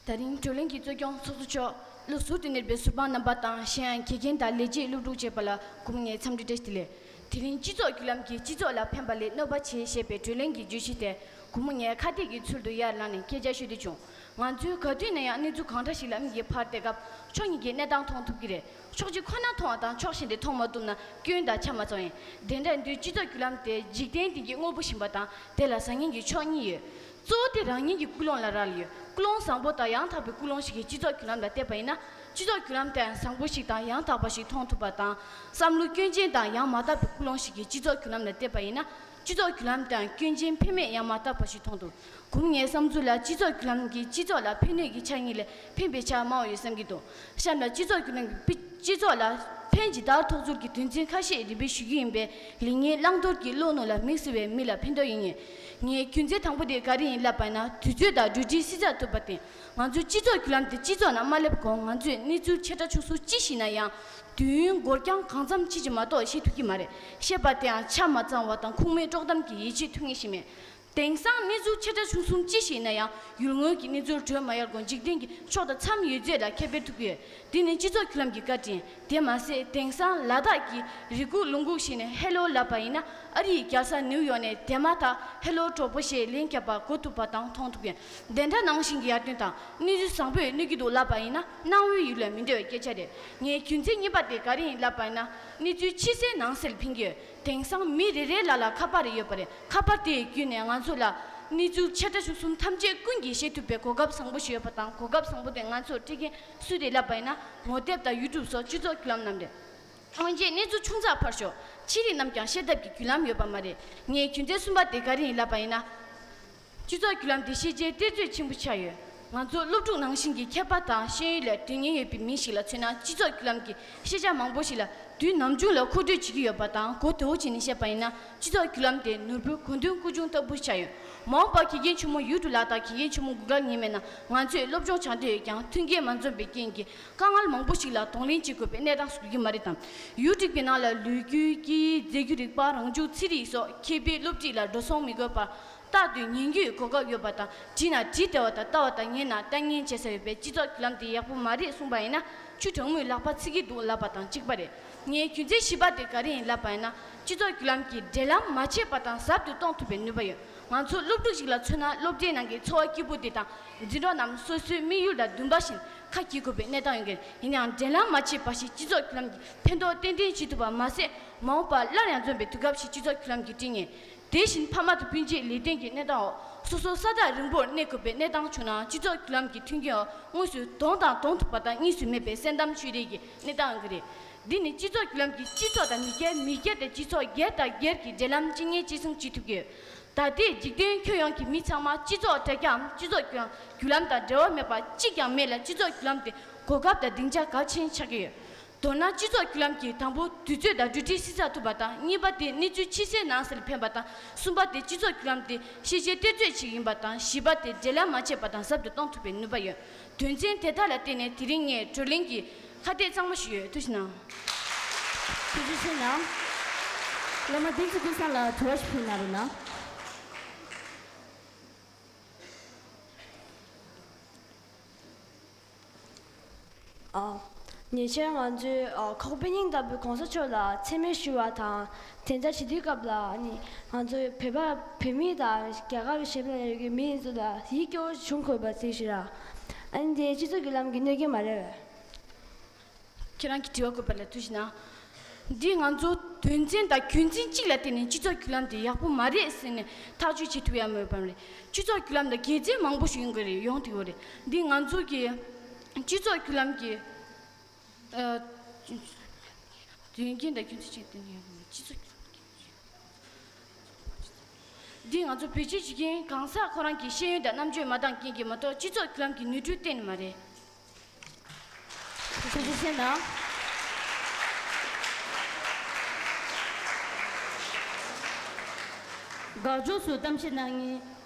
ད་རིང་བགྲོ་གླེང་གི་གཙོ་སྐྱོང་ཚོགས་གཙོ་མཆོག་བློ་གཟུ་བདེ་གནས་པའི་ཟུར་དཔང་རྣམ་པ་དང་གཞན་ཡང་དགེ་རྒན་དང་ལས་བྱེད་སློབ་ཕྲུག་བཅས་པ་ལ་སྒོ་མོ་ནས་འཚམས་འདྲི་བཀྲ་ཤིས་བདེ་ལེགས། དེ་རིང་སྤྱི་ཚོགས་བརྒྱུད་ལམ་གྱིས་སྤྱི་ཚོགས་ལ་ཕན་པ་ལས་གནོད་པ་བྱེད་ཞེས་པའི་བགྲོ་གླེང་གི་བརྗོད་གཞི་དེ་སྒོ་མོ་ནས་ཁ་གཏད་ཀྱི་ཚུལ་དུ་ཡར་ལངས་ནས་སྐད་ཆ་ཤོད་དུ་བྱུང་། ང་ཚོས་ག་དུས་ན་ཡང་གནས་ཚུལ་གང་འདྲ་ཞིག་ལ་མིག་གིས་ཕར་བལྟས་སྐབས་ཕྱོགས་གཉིས་ཀྱི་གནས་སྟངས་མཐོང་ཐུབ་ཀྱི་རེད། ཕྱོགས་གཅིག་ཁོ་ན་མཐོང་བ་དང་ཕྱོགས་གཞན་དེ་མཐོང་མ་ཐུབ་ན་སྐྱོན་དང་ཆ་མ་ཚང་ཡིན། དེ་འདྲ་ཡིན་དུས་སྤྱི་ཚོགས་བརྒྱུད་ལམ་དེ་འཇིག་རྟེན་སྟེང་གི་དངོས་པོ་བཞིན་པ་དང་དེ་ལ་ཟ་ཉེན་གྱི་ཕྱོགས་གཉིས་ཡོད། གཙོ་བོ་དེ་རང་ཉིད་ཀྱི་ཀུན་སློང་ལ་རག་ལས་ཡོད། ཀུན་སློང་བཟང་པོ་དང་ཡང་དག་པའི་ཀུན་སློང་ཞིག་གིས་སྤྱི་ཚོགས་བརྒྱུད་ལམ་ལ་བལྟས་པ་ཡིན་ན། སྤྱི་ཚོགས་བརྒྱུད་ལམ་དེའང་བཟང་པོ་ཞིག་དང་ཡང་དག་པ་ཞིག་མཐོང་ཐུབ་པ་དང་། བསམ་བློ་སྐྱོན་ཅན་དང་ཡང་མ་དག་པའི་ཀུན་སློང་ཞིག་གིས་སྤྱི་ཚོགས་བརྒྱུད་ལམ་ལ་བལྟས་པ་ཡིན་ན། སྤྱི་ཚོགས་བརྒྱུད་ལམ་དེའང་སྐྱོན་ཅན་ཕན་མེད་ཡང་མ་དག་པ་ཞིག་མཐོང་ཐུབ། གོང་ངའི་བསམ་ཚུལ་ལ་སྤྱི་ཚོགས་བརྒྱུད་ལམ་གྱིས་སྤྱི་ཚོགས་ལ་ཕན་གནོད་ཀྱི་ཆ་གཉིས་ལས་ཕན་པའི་ཆ་མང་བ་ཡོད་བསམ་གྱི་འདུག་གཤམ་ལ་སྤྱི་ཚོགས་བརྒྱུད་ལམ་གྱིས་སྤྱི་ཚོགས་ལ་ཕན་ཇི་ལྟར་ཐོགས་ཚུལ་གྱི་དོན་ཚན་ཁ་ཤས་རིམ་པས་ཞུ་རྒྱུ་ཡིན་པས། ལེགས་ཉེས་བླང་དོར་གྱི་བློ་རྣོ་ལ་དམིགས་བསལ་བའི་མི་ལ་ཕན་ཐོགས་ཡིན་ངེས། ངའི་རྒྱུ་མཚན་དང་པོ་དེ་ག་རེ་ཡིན་ལབ་པ་ཡིན་ན། དུས་ཚོད་དང་འགྲོ་གྲོན་བསྲི་ཚགས་ཐུབ་པ་སྟེ། ང་ཚོ་སྤྱི་ཚོགས་བརྒྱུད་ལམ་དེ་སྤྱི་ཚོགས་ནང་མ་སླེབས་གོང་ང་ཚོས་གནས་ཚུལ་ཆེ་ཕྲ་ཆུང་གསུམ་ཅི་ཤེས་ན་ཡང་། དུས་ཡུན་འགོར་འགྱངས་གང་འཚམ་ཅི་ཅི་མ་གཏོགས་ཤེས་ཐུབ་ཀྱི་མ་རེད། ཤེས་པ་དེའང་ཆ་མ་ཚང་བ་དང་ཁུངས་མེད་དཀྲོག་གཏམ་གྱིས་ཡིད་ཆེས་ཐུབ་ངེས་ཤིག་མེད། དེང་སང་གནས་ཚུལ་ཆེ་ཕྲ་ཆུང་གསུམ་ཅི་ཞིག་ཡིན་ན་ཡང་ཡུལ་དངོས་ཀྱི་གནས་ཚུལ་བགྲོད་མ་ཡོང་གོང་འཇིག་རྟེན་གྱི་ཕྱོགས་དང་མཚམས་ཡོད་ཚད་ལ་ཁྱབ་སྤེལ་ཐུབ་ཀྱི་ཡོད། འདི་ནི་སྤྱི་ཚོགས་བརྒྱུད་ལམ་གྱི་བཀའ་དྲིན། དེ་མ་ཟད་དེང་སང་ལ་དྭགས་ཀྱི་རི་ཁུག་ལུང་ཁུག་ཞིག་ནས་ཧེ་ལོ་ལབ་པ་ཡིན་ན། ཨ་རིའི་རྒྱལ་ས་ནིའུ་ཡོག་ནས་དེ་མ་ཐག་ཧེ་ལོ་གྲོགས་པོ་ཞེས་ལན་བརྒྱབ་པ་གོ་ཐུབ་པ་དང་མཐོང་ཐུབ་ཀྱི་ཡོད། དེ་འདྲ་ནང་བཞིན་གྱི་ཡར་ཐོན་དང་གནས་ཚུལ་བཟང་པོས་གནོད་ཀྱི་འདུག་ལབ་པ་ཡིན་ན་སྣང་བའི་ཡུལ་ལས་མི་འདྲ་བའི་སྐད་ཆ་རེད། ངའི་རྒྱུ་མཚན་གཉིས་པ་དེ་ག་རེ་ཡིན་ལབ་པ་ཡིན་ན། གནས་ཚུལ་ཕྱི་གསལ་ནང་གསལ་ཕན་གྱི་ཡོད། དེང་སང་མི་རེ་རེ་ལ་ལ་ཁ་པར་རེ་ཡོད་པ་རེད། ཁ་པར་དེའི་བརྒྱུད་ནས་ང་ཚོ་ལ་གནས་ཚུལ་ཆེ་ཕྲ་ཆུང་གསུམ་ཐམས་ཅད་ཀུན་གྱིས་ཤེས་ཐུབ་པའི་གོ་སྐབས་བཟང་པོ་ཞིག་ཡོད་པ་དང་། གོ་སྐབས་བཟང་པོ་དེ་ང་ཚོར་སྤྲད་མཁན་སུ་རེད་ལབ་པ་ཡིན་ན། ངོ་དེབ་དང་ཡུ་ཊུབ་སོགས་སྤྱི་ཚོགས་བརྒྱུད་ལམ་རྣམས་རེད། སྔོན་ཆད་གནས་ཚུལ་ཆུང་ཙག་ཕར་ཞོག་ཕྱི་རིགས་རྣམས་ཀྱང་ཤེས་ཐབས་ཀྱི་བརྒྱུད་ལམ་ཡོད་པ་མ་རེད། ངའི་རྒྱུ་མཚན་གསུམ་པ་དེ་ག་རེ་ཡིན་ལབ་པ་ཡིན་ན། སྤྱི་ཚོགས་བརྒྱུད་ལམ་དེ་ཤེས་བྱའི་གཏེར་མཛོད་ཆེན་པོ་ཆགས་ཡོད། ང་ཚོ་སློབ་ཕྲུག་ནང་བཞིན་གྱི་མཁས་པ་དང་ཤེས་ཡོན་ལ་དོན་གཉེར་ཡོད་པའི་མི་ཞིག་ལ་མཚོན་ན། སྤྱི་ཚོགས་བརྒྱུད་ལམ་གྱི་ཤེས་བྱ་མང་པོ་ཞིག་ལ་དུས་ནམ་རྒྱུན་ལ་མཁོ་སྤྲོད་བྱེད་ཀྱི་ཡོད་པ་དང་། གོ་བདེ་བོ་བྱས་ནས་བཤད་པ་ཡིན་ན། སྤྱི་ཚོགས་བརྒྱུད་ལམ་དེ་ནོར་བུའི་གོ་མདུན་སྐུ་ཆུང་ལྟ་བུ་ཆགས་ཡོད། མ་འོངས་པར་དགེ་རྒན་ཆེན་མོ་ཡུལ་དུ་ལགས་དང་དགེ་རྒན་ཆེན་མོ་གུ་གལ་ཉིན་མེད་ན། ང་ཚོས་སློབ་སྦྱོང་བྱ་འདོད་ཡོད་ཀྱང་མཐུན་རྐྱེན་མ་འཛོམས་པའི་རྐྱེན་གྱིས་དཀའ་ངལ་མང་པོ་ཞིག་ལ་གདོང་ལེན་བྱེད་དགོས་པའི་གནས་སྟངས་སུ་གྱུར་གྱི་མ་རེད་དམ། ཡུལ་གྲིགས་པའི་ནང་ལ་ལོ་རྒྱུས། སྐད་ཡིག་རྫས་འགྱུར་རིག་པ། རང་བྱུང་ཚན་རིག་སོགས་མཁས་པའི་སློབ་ཁྲིད་ལ་འགྲོ་སོང་མི་དགོས་པར། རྟག་ཏུ་ཉན་རྒྱུའི་གོ་སྐབས་ཡོད་པ་དང་། བྲིས་ན་བྲིས་བདེ་བ་དང་། ལྟ་བ་དང་། ཉན་ན་ལྟ་ཉན་བྱེད་ས་ཡོད་པས། སྤྱི་ཚོགས་བརྒྱུད་ལམ་དེ་ཡག་པོ་མ་རེད་གསུངས་པ་ཡིན་ན། ཆུ་གྲང་མོས་ལག་པ་འཚིག་གི་འདུག་ལབ་པ་དང་གཅིག་པ་རེད། ངའི་རྒྱུ་མཚན་བཞི་པ་དེ་ག་རེ་ཡིན་ལབ་པ་ཡིན་ན། སྤྱི་ཚོགས་བརྒྱུད་ལམ་གྱིས་འབྲེལ་ལམ་མ་ཆད་པ་དང་ཟབ་ཏུ་གཏོང་ཐུབ་པའི་ནུས་པ་ཡོད། ང་ཚོ་སློབ་ཕྲུག་ཞིག་ལ་མཚོན་ན། སློབ་གྲྭའི་ནང་གི་འཚོ་བ་སྐྱིད་པོ་དེ་དང་འཛིན་གྲོགས་རྣམས་སོ་སོའི་དམིགས་ཡུལ་དང་འདུན་པ་བཞིན་ཁ་གྱེས་དགོས་པའི་གནས་སྟངས་ཡོང་གི་རེད། ཡིན་ཡང་འབྲེལ་ལམ་མ་ཆད་པ་ཞིག་སྤྱི་ཚོགས་བརྒྱུད་ལམ་གྱིས་ཕན་ཐོགས་ཏན་ཏན་བྱེད་ཐུབ་པ་མ་ཟད། མ་འོངས་པར་སླར་ཡང་འཛོམས་པའི་དུས་སྐབས་ཤིག་སྤྱི་ཚོགས་བརྒྱུད་ལམ་གྱིས་བསྐྲུན་ངེས། དེ་བཞིན་ཕ་མ་དང་སྤུན་མཆེད་ལས་དོན་གྱི་གནས་སྟངས་འོག་སོ་སོ་ས་ཐག་རིང་པོར་གནས་དགོས་པའི་གནས་སྟངས་བྱུང་ནའང་། སྤྱི་ཚོགས་བརྒྱུད་ལམ་གྱི་མཐུན་རྐྱེན་འོག་དངོས་སུ་གདོང་དང་གདོང་ཐུག་པ་དང་། གཉིས་སུ་མེད་པའི་སེམས་གཏམ་ཤོད་རེས་ཀྱི་གནས་སྟངས་ཡོང་གི་རེད། འདི་ནི་སྤྱི་ཚོགས་བརྒྱུད་ལམ་གྱིས་སྤྱི་ཚོགས་དང་མི་སྒེར། མི་སྒེར་དང་སྤྱི་ཚོགས། སྒེར་དང་སྒེར་གྱི་འབྲེལ་ལམ་གཅིག་གཉིས་གཅིག་མཚུངས་བྱེད་ཐུབ་ཀྱི་ཡོད། ད་ལྟའི་འཇིག་རྟེན་ཁྱོན་ཡོངས་ཀྱི་མི་ཚང་མ་སྤྱི་ཚོགས་དྲ་རྒྱའམ་སྤྱི་ཚོགས་བརྒྱུད་ལམ་དང་འབྲེལ་བ་མེད་པ་གཅིག་ཀྱང་མེད་ལ། སྤྱི་ཚོགས་བརྒྱུད་ལམ་དེ་གོ་སྐབས་དང་སྡིངས་ཆ་གལ་ཆེན་ཆགས་ཀྱི་ཡོད། མདོར་ན། སྤྱི་ཚོགས་བརྒྱུད་ལམ་གྱིས་དང་པོ་དུས་ཚོད་དང་འགྲོ་གྲོན་བསྲི་ཚགས་ཐུབ་པ་དང་། གཉིས་པ་དེ་གནས་ཚུལ་ཕྱི་གསལ་ནང་གསལ་ཕན་པ་དང་། གསུམ་པ་དེ་སྤྱི་ཚོགས་བརྒྱུད་ལམ་དེ་ཤེས་བྱའི་གཏེར་མཛོད་ཅིག་ཡིན་པ་དང་། བཞི་པ་དེ་འབྲེལ་ལམ་མ་ཆད་པ་དང་ཟབ་ཏུ་གཏོང་ཐུབ་པའི་ནུས་པ་ཡོད། དོན་ཚན་དེ་དག་ལ་བརྟེན་ནས་དེ་རིང་ངས་བགྲོ་གླེང་གི་ཁ་གཏད་གཙང་མ་ཞུས་ཡོད། ཐུགས་རྗེ་གནང་། ཐུགས་རྗེ་ཆེ་གནང་། སློབ་མ་བསྟན་འཛིན་ཀུན་བཟང་ལ་དྲི་བ་ཞིག་ཕུལ་གནང་རོགས་གནང་། ཨ། ཉེ་ཆར་ང་ཚོས་ཨ་ཁོག་པའི་སྙིང་ལྟ་བུའི་གོང་ས་མཆོག་ལ་མཚན་སྨད་ཞུ་བ་དང་། དེ་འདྲ་བྱེད་དུས་སྐབས་ལ་ནི་ང་ཚོའི་བོད་པ་བོད་མི་དང་རྒྱ་གར་གཞན་པ་ལ་ཡོད་ཀྱི་མི་ཚོ་ལ་ཡིད་སྐྱོ་བོ་བྱུང་དགོས་པ་ཅིག་ཞིག་ར། ཨ་ནི་དེ་སྤྱི་ཚོགས་བརྒྱུད་ལམ་གྱི་གནོད་སྐྱོན་མ་རེད་པས། ཁྱེད་རང་གི་དྲི་བ་བཀོད་པ་ལ་ཐུགས་རྗེ་གནང་། འདི་ང་ཚོ་དོན་ཚན་དང་རྒྱུ་མཚན་གཅིག་ལ་བརྟེན་ནས་སྤྱི་ཚོགས་བརྒྱུད་ལམ་དེ་ཡག་པོ་མ་རེད་ཟེར་ནས་ཐག་གཅོད་བྱེད་ཐུབ་ཡ་མེད་པ་རེད། སྤྱི་ཚོགས་བརྒྱུད་ལམ་དང་དགེ་མཚན་མང་པོ་ཞིག་ཡོང་གི་རེད། ཡོང་ཐུབ་ཡོད་རེད། འདི་ང་ཚོ་གི་སྤྱི་ཚོགས་བརྒྱུད་ལམ་གྱི་ཨ། དོན་རྐྱེན་དང་རྒྱུ་མཚན་གཅིག་ལ་བརྟེན་ནས་ཡོང་གི་མེད། སྤྱི་ཚོགས་བརྒྱུད་ལམ་གྱི་འདི་ང་ཚོ་བེད་སྤྱོད་བྱེད་མཁན་གང་ཟག་ཁོ་རང་གི་ཤེས་ཡོན་དང་རྣམ་དཔྱོད་མ་འདང་རྐྱེན་གྱིས་མ་གཏོགས་སྤྱི་ཚོགས་བརྒྱུད་ལམ་གྱི་ནུས་སྤྲོད་གཏན་ནས་མ་རེད། ཐུགས་རྗེ་ཆེ་གནང་། དགག་ཕྱོགས་སུ་གཏམ་བཤད་གནང་མཁན།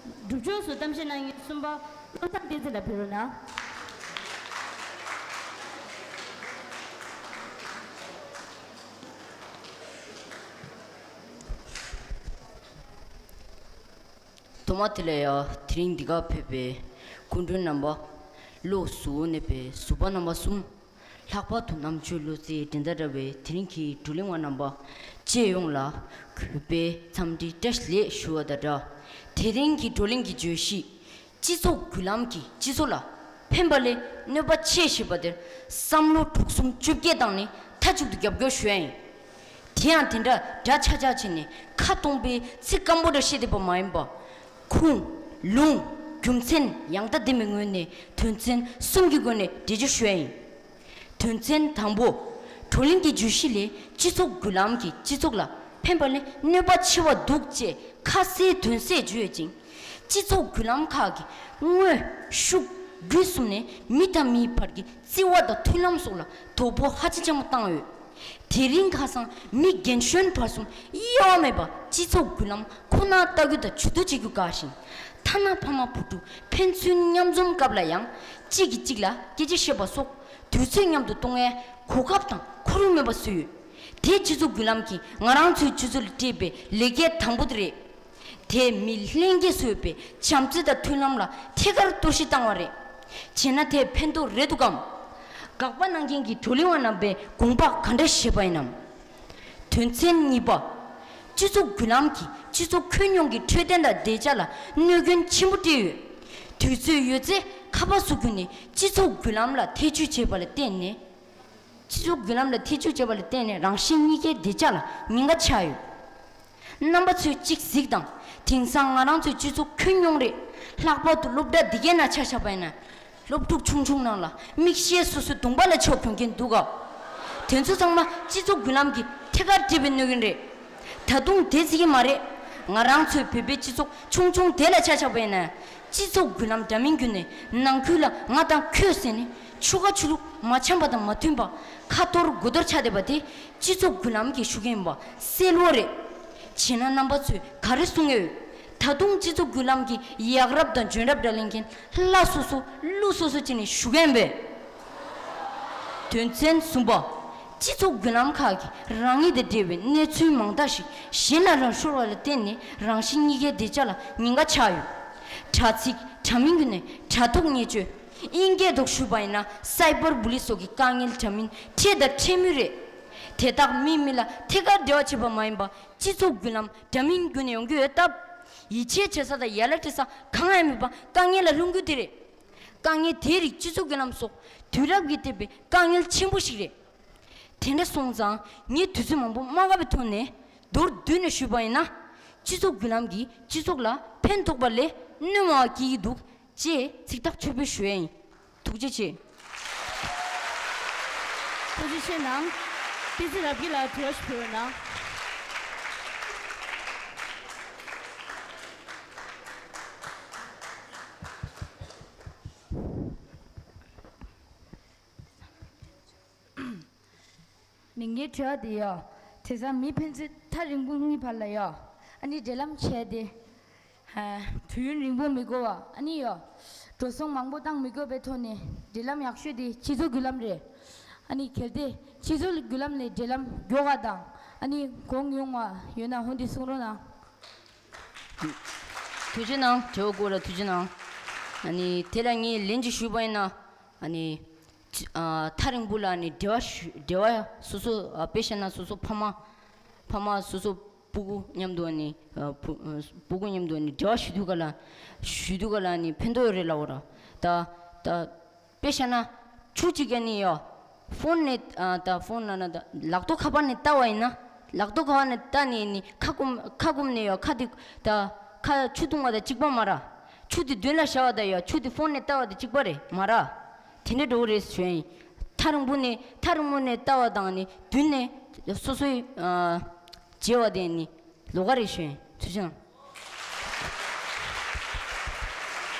སྒྲུབ་ཕྱོགས་སུ་གཏམ་བཤད་གནང་མཁན་གསུམ་པ་བློ་བཟང་བསྟན་འཛིན་ལགས་ཕེབས་རོགས་གནང་། ཐོག་མ་དེ་ལ་ཡང་དེ་རིང་འདི་གར་ཕེབས་པའི་སྐུ་མགྲོན་རྣམ་པ། བློ་གཟུ་བོར་གནས་པའི་གཟུ་པ་རྣམ་པ་གསུམ། ལྷག་པར་དུ་རྣམ་དཔྱོད་བློ་རྩལ་འགྲན་ཟླ་འདྲ་བའི་དེ་རིང་གི་བགྲོ་གླེང་བ་རྣམ་པ་བཅས་ཡོངས་ལ་གུས་པས་འཚམས་འདྲི་བཀྲ་ཤིས་བདེ་ལེགས་ཞུ་བ་དང་སྦྲགས། དེ་རིང་གི་བགྲོ་གླེང་གི་བརྗོད་གཞི། སྤྱི་ཚོགས་བརྒྱུད་ལམ་གྱིས་སྤྱི་ཚོགས་ལ་ཕན་པ་ལས་གནོད་པ་ཆེ་ཞེས་པ་དེར་བསམ་བློ་དྲུག་གསུམ་བཅོ་བརྒྱད་བཏང་ནས་མཐའ་གཅིག་ཏུ་རྒྱབ་སྐྱོར་ཞུ་ཡ་ཡིན། དེ་ཡང་དེ་འདྲ་འདྲ་ཆགས་ཆགས་བྱས་ནས་ཁ་སྟོང་པའི་ཚིག་སྐམ་པོ་འདྲ་བཤད་བསྡད་པ་མ་ཡིན་པ། ཁུངས། ལུང་། རྒྱུ་མཚན་ཡང་དག་ལྡན་པའི་ངོས་ནས་དོན་ཚན་གསུམ་གྱི་སྒོ་ནས་འགྲེལ་བརྗོད་ཞུ་ཡ་ཡིན། དོན་ཚན་དང་པོ། བགྲོ་གླེང་གི་བརྗོད་གཞི་ལས་སྤྱི་ཚོགས་བརྒྱུད་ལམ་གྱིས་སྤྱི་ཚོགས་ལ་ཕན་པ་ལས་གནོད་པ་ཆེ་བ་འདུག་ཅེས་ཁ་གསལ་དོན་གསལ་བརྗོད་ཡོད་ཅིང་། སྤྱི་ཚོགས་བརྒྱུད་ལམ་ཁག་གི་དངོས་ཤུགས་བརྒྱུད་གསུམ་ནས་མི་དང་མིའི་བར་གྱི་བརྩེ་བ་དང་མཐུན་ལམ་སོགས་ལ་དོ་ཕོག་ཧ་ཅང་ཆེན་པོ་བཏང་ཡོད། དེ་རིང་ཁ་སང་མི་རྒན་གཞོན་བར་གསུམ་དབྱེ་བ་མེད་པར་སྤྱི་ཚོགས་བརྒྱུད་ལམ་ཁོ་ནར་ལྟ་སྐུལ་དང་ཇུས་གཏོགས་བྱེད་རྒྱུ་དགའ་ཞིང་། ཐ་ན་ཕ་མ་བུ་ཕྲུག་ཕན་ཚུན་མཉམ་འཛོམས་སྐབས་ལ་ཡང་གཅིག་གིས་གཅིག་ལ་སྐད་ཆ་བཤད་པ་སོགས་དུས་ཚོད་མཉམ་དུ་གཏོང་བའི་གོ་སྐབས་དང་ཁོར་ཡུག་མེད་པ་བཟོས་ཡོད། དེ་སྤྱི་ཚོགས་བརྒྱུད་ལམ་གྱིས་ང་རང་ཚོའི་སྤྱི་ཚོགས་ལ་སྤྲད་པའི་ལེགས་སྐྱེས་དང་པོ་དེ་རེད། དེས་མི་ལྷན་སྐྱེས་སུ་ཡོད་པའི་བྱམས་བརྩེ་དང་མཐུན་ལམ་ལ་ཐད་ཀར་གཏོར་བཤིག་བཏང་བ་རེད། བྱས་ན་དེས་ཕན་ཐོགས་རེད་འདུག་གམ། དགག་པ་གནང་མཁན་གྱི་བགྲོ་གླེང་བ་རྣམ་པས་དགོངས་པ་ག་འདྲ་བཞེས་པ་ཡིན་ནམ། དོན་ཚན་གཉིས་པ། སྤྱི་ཚོགས་བརྒྱུད་ལམ་གྱིས་སྤྱི་ཚོགས་ཁུལ་ཡོངས་ཀྱི་འཕྲོད་བསྟེན་དང་བདེ་འཇགས་ལ་གནོད་སྐྱོན་ཆེན་པོ་སྤྲད་ཡོད། དུས་ཚོད་ཡོད་ཚད་ཁ་པར་བཟོ་བརྒྱུད་ནས་སྤྱི་ཚོགས་བརྒྱུད་ལམ་ལ་ཐེ་བྱུས་བྱས་པ་ལ་བརྟེན་ནས། སྤྱི་ཚོགས་བརྒྱུད་ལམ་ལ་ཐེ་བྱུས་བྱས་པ་ལ་བརྟེན་ནས་རང་གཞན་གཉིས་ཀའི་བདེ་འཇགས་ལ་ཉེན་ཁ་ཆགས་ཡོད། རྣམ་པ་ཚོས་གཅིག་གཟིགས་དང་། དེང་སང་ང་རང་ཚོའི་སྤྱི་ཚོགས་ཁུལ་ཡོངས་རེད། ལྷག་པར་དུ་སློབ་གྲྭ་འདི་གའི་ནང་ཆ་བཞག་པ་ཡིན་ན། སློབ་ཕྲུག་ཆུང་ཆུང་ནང་ལ་མིག་ཤེལ་སོ་སོའི་གདོང་པ་ལ་ཕྱོགས་གྱོན་མཁན་འདུག་ག་དེ་ཚོ་ཚང་མ་སྤྱི་ཚོགས་བརྒྱུད་ལམ་གྱིས་ཐད་ཀར་འབྲེལ་བའི་གནོད་སྐྱོན་རེད། ད་དུང་དེ་ཟེར་གྱི་མ་རེད། ང་རང་ཚོའི་བོད་པའི་སྤྱི་ཚོགས་ཆུང་ཆུང་དེ་ལ་ཆ་བཞག་པ་ཡིན་ན། སྤྱི་ཚོགས་བརྒྱུད་ལམ་འདྲ་མིན་བརྒྱུད་ནས་ནང་ཁུལ་ལ་ང་དང་ཁྱོད་ཟེར་ནས་ཆོལ་ཁ་ཆོས་ལུགས་མ་འཆམ་པ་དང་མ་མཐུན་པ། ཁ་འཐོར་དགུ་འཐོར་ཆགས་བསྡད་པ་དེ་སྤྱི་ཚོགས་བརྒྱུད་ལམ་གྱིས་ཞུ་གི་ཡིན་པ་གསལ་བོ་རེད། བྱས་ན་རྣམ་པ་ཚོས་ག་རེ་གསུང་གི་ཡོད། ད་དུང་སྤྱི་ཚོགས་བརྒྱུད་ལམ་གྱི་ཡག་རབས་དང་འཇོན་རབས་འདྲ་ལེན་མཁན་ལྷ་སོ་སོ་ཀླུ་སོ་སོ་བྱས་ནས་ཞུ་གི་ཡིན་པས། དོན་ཚན་གསུམ་པ། སྤྱི་ཚོགས་བརྒྱུད་ལམ་ཁག་གིས་རང་ཉིད་དང་འབྲེལ་བའི་གནས་ཚུལ་མང་དག་ཞིག་གཞན་ལ་རང་ཤོར་བ་ལ་བརྟེན་ནས་རང་གཞན་གཉིས་ཀའི་བདེ་འཇགས་ལ་ཉེན་ཁ་ཆགས་ཡོད། དྲ་ཚིགས་དྲ་མིང་བརྒྱུད་ནས་དྲ་ཐོག་བརྙས་བཅོས། དབྱིན་སྐད་ཐོག་ཞུས་པ་ཡིན་ན་སའི་བར་བུ་ལི་སོགས་ཀྱི་དཀའ་ངལ་འདྲ་མིན་འཕྲད་དང་འཕྲད་མུས་རེད། དེ་དག་མིས་མི་ལ་ཐད་ཀར་འབྲེལ་བ་བྱེད་པ་མ་ཡིན་པ་སྤྱི་ཚོགས་བརྒྱུད་ལམ་འདྲ་མིན་བརྒྱུད་ནས་ཡོང་གི་ཡོད་སྟབས། ཡིད་ཆེས་བྱེད་ས་དང་ཡ་ལ་སྤྲད་ས་གང་ཡང་མེད་པ་དཀའ་ངལ་ལ་ལྷུང་རྒྱུ་དེ་རེད། དཀའ་ངལ་དེའི་རིགས་སྤྱི་ཚོགས་བརྒྱུད་ལམ་སོགས་དུས་རབས་ཀྱི་བསྟན་པའི་དཀའ་ངལ་ཆེན་པོ་ཞིག་རེད། དེ་འདྲ་སོང་ཙང་ངས་དུས་ཚོད་མང་པོ་མ་བཀག་པའི་ཐོག་ནས་མདོར་བསྡུས་ནས་ཞུས་པ་ཡིན་ན། སྤྱི་ཚོགས་བརྒྱུད་ལམ་གྱིས་སྤྱི་ཚོགས་ལ་ཕན་ཐོགས་པ་ལས་གནོད་མང་བ་སྐྱེལ་གྱི་འདུག་ཅེས་ཚིག་ཐག་ཆོད་པོས་ཞུ་ཡ་ཡིན། ཐུགས་རྗེ་ཆེ། ཐུགས་རྗེ་ཆེ་གནང་། བསྟན་འཛིན་རབ་རྒྱས་ལགས་དྲི་བ་ཞུ་རོགས་གནང་། ནི་ངའི་དྲི་བ་དེ་ཡ། དེང་སང་མི་ཕན་ཚུན་ཐག་རིང་པོ་གཉིས་བར་ལ་ཡ། ཨ་ནི་འབྲེལ་ལམ་བྱས་ཏེ། ཧ། དུས་ཡུན་རིང་པོ་མི་འགོར་བ་ཨ་ནི་ཡ། འགྲོ་སོང་མང་པོ་བཏང་མི་དགོས་པའི་ཐོག་ནས་འབྲེལ་ལམ་ཡག་ཤོས་དེ་སྤྱི་ཚོགས་བརྒྱུད་ལམ་རེད། ཨ་ནི་གལ་ཏེ་སྤྱི་ཚོགས་བརྒྱུད་ལམ་ལས་འབྲེལ་ལམ་མགྱོགས་པ་དང་ཨ་ནི་གོང་ཡོང་བ་ཡོད་ན་འོ་འདི་གསུང་རོགས་གནང་། ཐུགས་རྗེ་གནང་། དྲི་བ་སྐོར་ལ་ཐུགས་རྗེ་གནང་། ཨ་ནི་དེ་ལ་ངས་ལན་ཅིག་ཞུས་པ་ཡིན་ན། ཨ་ནི། ཨ། ཐག་རིང་པོ་ལ་ནི་འབྲེལ་བ་ཞུ། འབྲེལ་བ་སོ་སོ། ཨ། དཔེ་བཞག་ན་སོ་སོ་ཕ་མ། ཕ་མ་སོ་སོ་སྤུ་གུ་མཉམ་དུ་ནི། ཨ། སྤུ། སྤུ་གུ་མཉམ་དུ་ནི་འབྲེལ་བ་ཞུ་དུས་ག་ལ། ཞུ་དུས་ག་ལ་ནི་ཕན་ཐོགས་ཡོད་རེད་ལབ་པ་ར། ད། ད། དཔེ་བཞག་ན་ཁྱོད་གཅིག་ག་ནི་ཡ། ཕོན་ནས་ཨ་ད་ཕོན་ན་ན་ད་ལག་ཐོག་ཁ་པར་ནས་ལྟ་བ་ཡིན་ན། ལག་ཐོག་ཁ་པར་ནས་ལྟ་ནས་ནི་ཁ་སྐོམ་ཁ་སྐོམ་ནས་ཡོད་ཁ་དེ་ད་ཁ་ཆུ་བཏུང་བ་དང་གཅིག་པ་མ་ར། ཆུ་དེ་མདུན་ལ་བཞག་པ་དང་ཡོད་ཆུ་དེ་ཕོན་ནས་ལྟ་བ་དང་གཅིག་པ་རེད་མ་ར། དེ་འདྲ་འགྲོ་གི་རེད་ཞུ་ཡིན། ཐག་རིང་པོ་ནས་ཐག་རིང་པོ་ནས་ལྟ་བ་དང་ནི་མདུན་ནས་སོ་སོའི་ཨ་བརྗེ་བ་དེ་ནི་ལོགས་ཀ་རེད་ཞུ་ཡིན། ཐུགས་རྗེ་གནང་།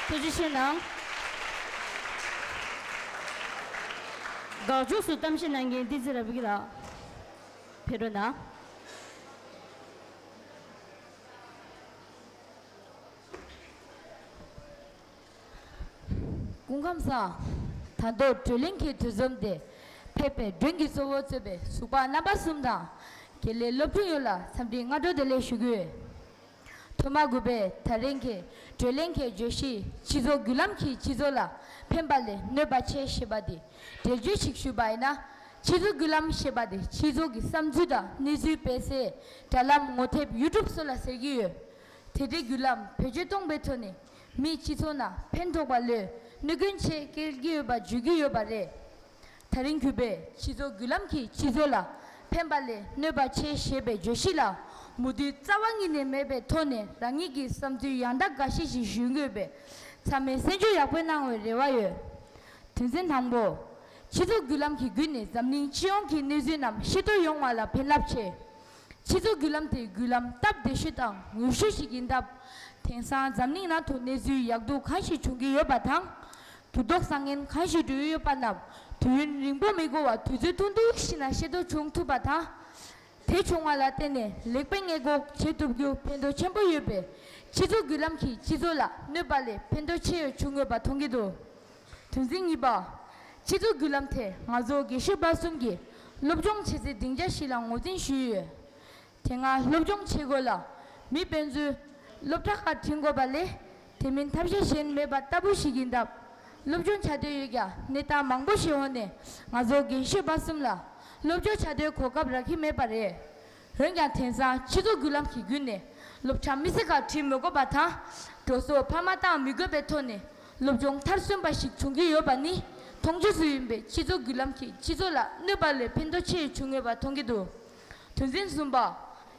ཐུགས་རྗེ་ཆེ་གནང་། དགག་ཕྱོགས་སུ་གཏམ་བཤད་གནང་མཁན་བསྟན་འཛིན་རབ་རྒྱས་ལགས་ཕེབས་རོགས་གནང་། སྐུ་ཁམས་བཟང་། ད་དུང་བགྲོ་གླེང་གི་དུས་འཛོམས་དེ་ཕེབས་པའི་མགྲོན་གྱི་གཙོ་བོ་གཙོས་པའི་ཟུར་པ་རྣམ་པ་གསུམ་དང་། དགེ་ལས་སློབ་ཕྲུག་ཡོངས་ལ་འཚམས་འདྲིའི་སྔ་དྲོ་བདེ་ལེགས་ཞུ་གི་ཡོད། ཐོག་མ་དགོས་པའི་ད་རིང་གི་བགྲོ་གླེང་གི་བརྗོད་གཞི་སྤྱི་ཚོགས་བརྒྱུད་ལམ་གྱིས་སྤྱི་ཚོགས་ལ་ཕན་པ་ལས་གནོད་པ་ཆེ་ཞེས་པ་འདི་འགྲེལ་བརྗོད་ཅིག་ཞུས་པ་ཡིན་ན། སྤྱི་ཚོགས་བརྒྱུད་ལམ་ཞེས་པ་དེ་སྤྱི་ཚོགས་ཀྱི་བསམ་ཚུལ་དང་གནས་ཚུལ་སྤེལ་སའི་དྲ་ལམ་ངོ་དེབ་ཡུ་ཊུབ་སོགས་ལ་ཟེར་གྱི་ཡོད། དེ་འདྲའི་བརྒྱུད་ལམ་བེད་སྤྱོད་གཏོང་པའི་ཐོག་ནས་མིའི་སྤྱི་ཚོགས་ནང་ཕན་ཐོགས་པ་ལས་གནོད་སྐྱོན་ཆེ་སྐྱེལ་གྱི་ཡོད་པ་བརྗོད་ཀྱི་ཡོད་པ་རེད། ད་རིང་གུས་པས་སྤྱི་ཚོགས་བརྒྱུད་ལམ་གྱིས་སྤྱི་ཚོགས་ལ་ཕན་པ་ལས་གནོད་པ་ཆེ་ཞེས་པའི་བརྗོད་གཞི་ལ་མོས་མཐུན་རྩ་བ་ཉིད་ནས་མེད་པའི་ཐོག་ནས་རང་ཉིད་ཀྱི་བསམ་ཚུལ་ཡང་དག་འགའ་ཤས་ཤིག་ཞུ་དགོས་པས་ཚང་མས་གསན་བརྗོད་ཡག་པོ་གནང་བའི་རེ་བ་ཡོད། དོན་ཚན་དང་པོ། སྤྱི་ཚོགས་བརྒྱུད་ལམ་གྱི་བརྒྱུད་ནས་འཛམ་གླིང་སྤྱི་ཡོངས་ཀྱི་གནས་ཚུལ་རྣམས་ཤེས་རྟོགས་ཡོང་བ་ལ་ཕན་རླབས་ཆེ། སྤྱི་ཚོགས་བརྒྱུད་ལམ་དེ་བརྒྱུད་ལམ་སྟབས་བདེ་ཤོས་དང་ངོ་ཤེས་ཤིག་ཡིན་སྟབས། དེང་སང་འཛམ་གླིང་ནང་དུ་གནས་ཚུལ་ཡག་སྡུག་གང་ཞིག་འབྱུང་གི་ཡོད་པ་དང་། འགྱུར་ལྡོག་བཟང་ངན་གང་ཞིག་འགྲོ་ཡི་ཡོད་པ་རྣམས་དུས་ཡུན་རིང་པོ་མི་འགོར་བར་དུས་ཚོད་ཐུང་ཐུང་ཞིག་ནང་ཤེས་རྟོགས་བྱུང་ཐུབ་པ་དང་། དེ་བྱུང་བ་ལ་བརྟེན་ནས་ལེགས་སྤེལ་མངའ་འགུག་བྱེད་ཐུབ་རྒྱུ་ཕན་ཐོགས་ཆེན་པོ་ཡོད་པས། སྤྱི་ཚོགས་བརྒྱུད་ལམ་གྱིས་སྤྱི་ཚོགས་ལ་གནོད་པ་ལས་ཕན་ཐོགས་ཆེ་བ་བྱུང་ཡོད་པ་མཐོང་གི་འདུག་དོན་ཚན་གཉིས་པ། སྤྱི་ཚོགས་བརྒྱུད་ལམ་དེ་ང་ཚོ་རྒན་ཤོས་བར་གསུམ་གྱིས་སློབ་སྦྱོང་བྱེད་སའི་སྡིངས་ཆ་ཞིག་ལ་ངོས་འཛིན་ཞུས་ཡོད། དེ་སྔ་སློབ་སྦྱོང་བྱེད་དགོས་ལ། མི་ཕན་ཚུན་སློབ་གྲྭ་ཁག་འགྲིམ་དགོས་པ་ལས། དེ་མིན་ཐབས་ཤེས་གཞན་མེད་པ་ལྟ་བུ་ཞིག་ཡིན་སྟབས། སློབ་སྦྱོང་བྱ་འདོད་ཡོད་ཀྱང་གནས་སྟངས་མང་པོ་ཞིག་འོག་ནས་ང་ཚོ་རྒན་ཤོས་བར་གསུམ་ལ་སློབ་སྦྱོང་བྱ་འདོད་གོ་སྐབས་རག་གི་མེད་པ་རེད། འོན་ཀྱང་དེང་སང་སྤྱི་ཚོགས་བརྒྱུད་ལམ་གྱི་བརྒྱུད་ནས་སློབ་གྲྭ་མི་སེར་ཁག་འགྲིམ་མི་དགོས་པ་དང་། འགྲོ་སོང་འཕར་མ་བཏང་མི་དགོས་པའི་ཐོག་ནས་སློབ་སྦྱོང་མཐར་སོན་པ་ཞིག་བྱུང་གི་ཡོད་པ་ནི་མཐོང་ཆོས་སུ་ཡིན་པས། སྤྱི་ཚོགས་བརྒྱུད་ལམ་གྱིས་སྤྱི་ཚོགས་ལ་གནོད་པ་ལས་ཕན་ཐོགས་ཆེ་བྱུང་ཡོད་པ་མཐོང་གི་འདུག་དོན་ཚན་གསུམ་པ།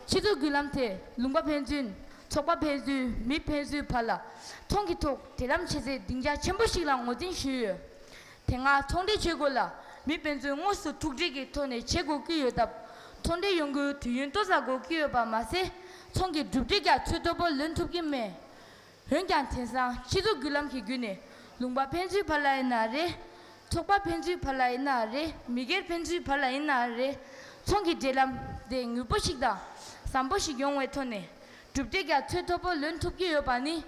སྤྱི་ཚོགས་བརྒྱུད་ལམ་དེ་ལུང་པ་ཕན་ཚུན། ཚོགས་པ་ཕན་ཚུན། མི་ཕན་ཚུན་བར་ལ་ཚོང་གི་ཐོག་འབྲེལ་ལམ་བྱེད་སའི་སྡིངས་ཆ་ཆེན་པོ་ཞིག་ལ་ངོས་འཛིན་ཞུས་ཡོད། དེ་སྔ་ཚོང་འབྲེལ་བྱེད་དགོས་ལ་མི་ཕན་ཚུན་དངོས་སུ་ཐུག་འཕྲད་ཀྱི་ཐོག་ནས་བྱེད་དགོས་ཀྱི་ཡོད་སྟབས། ཚོང་འབྲེལ་ཡོང་རྒྱུའི་དུས་ཡུན་ཏོག་ཙམ་འགོར་གྱི་ཡོད་པ་མ་ཟད། ཚོང་གི་གྲུབ་འབྲས་ཀྱང་ཚོད་མཐོ་པོ་ལོན་ཐུབ་ཀྱི་མེད། འོན་ཀྱང་དེང་སང་སྤྱི་ཚོགས་བརྒྱུད་ལམ་གྱི་བརྒྱུད་ནས་ལུང་པ་ཕན་ཚུན་བར་ལ་ཡིན་ན་རེད། ཚོགས་པ་ཕན་ཚུན་བར་ལ་ཡིན་ན་རེད། མི་སྒེར་ཕན་ཚུན་བར་ལ་ཡིན་ན་རེད། ཚོང་གི་འབྲེལ་ལམ་དེ་མྱུར་པོ་ཞིག་དང་ཟབ་པོ་ཞིག་ཡོང་བའི་ཐོག་ནས་གྲུབ་འབྲས་ཀྱང་ཚོད་མཐོ་པོ་ལོན་ཐུབ་ཀྱི་ཡོད་པ་ནི་